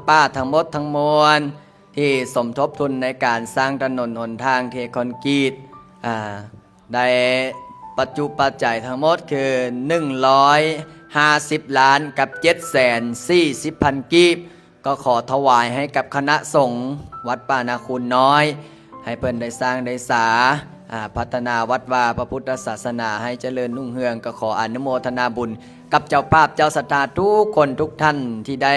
ປ້າໆ ທັງໝົດທັງມວນ ທີ່ສົມທົບທຶນໃນການສ້າງຖະໜົນຫົນທາງເທຄອນກຣີດ ອາ ໄດ້ປັດຈຸປັດໄຈທັງໝົດຄື ໜຶ່ງຮ້ອຍຫ້າສິບລ້ານກັບເຈັດແສນສີ່ສິບພັນກີບ ກໍຂໍຖວາຍໃຫ້ກັບຄະນະສົງວັດປ່ານາຄູນນ້ອຍ ໃຫ້ເພິ່ນໄດ້ສ້າງໄດ້ສາ ອາ ພັດທະນາວັດວາພະພຸດທະສາສະໜາໃຫ້ຈະເລີນຮຸ່ງເຮືອງ. ກໍຂໍອະນຸໂມທະນາບຸນກັບເຈົ້າພາບເຈົ້າສັດທາທຸກຄົນທຸກທ່ານ ທີ່ໄດ້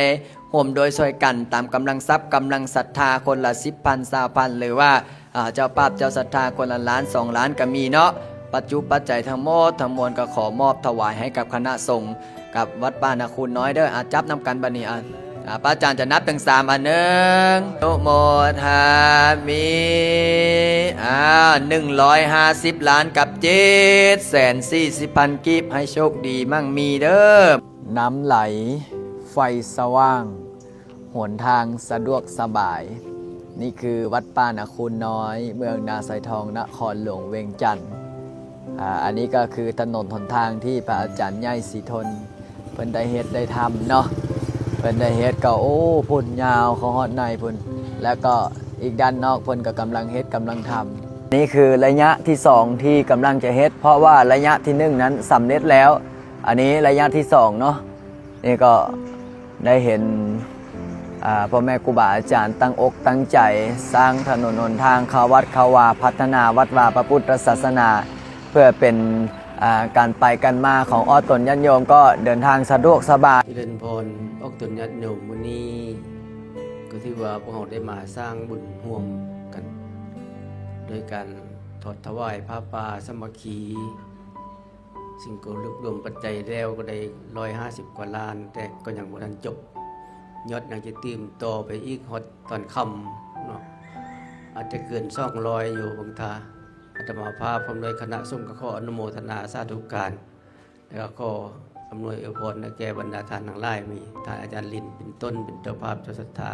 ຮ່ວມດ້ວຍຊ່ວຍກັນຕາມກຳລັງຊັບກຳລັງສັດທາ ຄົນລະສິບພັນ ຊາວພັນ ຫຼືວ່າ ອາ ເຈົ້າພາບເຈົ້າສັດທາຄົນລະລ້ານສອງລ້ານກໍມີເນາະ. ປັດຈຸປັດໄຈທັງໝົດທັງມວນກໍຂໍມອບຖວາຍໃຫ້ກັບຄະນະສົງ ກັບວັດປ່ານາຄູນນ້ອຍເດີ. ອາ ຈັບນຳກັນບັດນີ້ ອາ ອາ ພະອາຈານຈະນັບເຖິງສາມ ອາ ໜຶ່ງ ອະນຸໂມທາມິ ອາ ໜຶ່ງຮ້ອຍຫ້າສິບລ້ານກັບເຈັດແສນສີ່ສິບພັນກີບ ໃຫ້ໂຊກດີໝັ່ງມີເດີ. ນ້ຳໄຫຼ ໄຟສະຫວ່າງ ຫົນທາງສະດວກສະບາຍ. ນີ້ຄືວັດປ່ານາຄູນນ້ອຍ ເມືອງນາຊາຍທອງ ນະຄອນຫຼວງວຽງຈັນ. ອາ ອັນນີ້ກໍຄືຖະໜົນຫົນທາງທີ່ພະອາຈານໃຫຍ່ສີທົນ ເພິ່ນໄດ້ເຮັດໄດ້ທຳເນາະ. ເພິ່ນໄດ້ເຮັດກໍ ໂອ້ ພຸ້ນ ຍາວເຂົ້າຮອດໃນພຸ້ນ ແລ້ວກໍອີກດ້ານນອກເພິ່ນກໍກຳລັງເຮັດກຳລັງທຳ. ນີ້ຄືໄລຍະທີສອງທີ່ກຳລັງຈະເຮັດ ເພາະວ່າໄລຍະທີໜຶ່ງນັ້ນສຳເລັດແລ້ວ. ອັນນີ້ໄລຍະທີສອງເນາະ. ນີ້ກໍໄດ້ເຫັນ ອ່າ ພໍ່ແມ່ຄູບາອາຈານຕັ້ງອົກຕັ້ງໃຈສ້າງຖະໜົນຫົນທາງເຂົ້າວັດເຂົ້າວາ ພັດທະນາວັດວາພະພຸດທະສາສະໜາ ເພື່ອເປັນ ອ່າ ການໄປກັນມາຂອງອອກຕົນຍາດໂຍມ ກໍເດີນທາງສະດວກສະບາຍ. ຈະເລີນພອນອອກຕົນຍາດໂຍມ ມື້ນີ້ກໍຖືວ່າພວກເຮົາໄດ້ມາສ້າງບຸນຮ່ວມກັນ ໂດຍການທອດຖວາຍຜ້າປ່າສາມັກຄີ ຊຶ່ງກໍລວບລວມປັດໄຈແລ້ວກໍໄດ້ຮ້ອຍຫ້າສິບກວ່າລ້ານ ແຕ່ກໍຍັງບໍ່ທັນຈົບ ຍອດຍັງຈະຕື່ມຕໍ່ໄປອີກຮອດຕອນຄ່ຳເນາະ ອາດຈະເກີນສອງຮ້ອຍຢູ່ເບິ່ງທ່າ. ອາດຕະມາພາບພ້ອມດ້ວຍຄະນະສົງກໍຂໍອະນຸໂມທະນາສາທຸການ ແລ້ວກໍຂໍອຳນວຍອວຍພອນໃຫ້ແກ່ບັນດາທ່ານທັງຫຼາຍ ມີທ່ານອາຈານລິນເປັນຕົ້ນ ເປັນເຈົ້າພາບເຈົ້າສັດທາ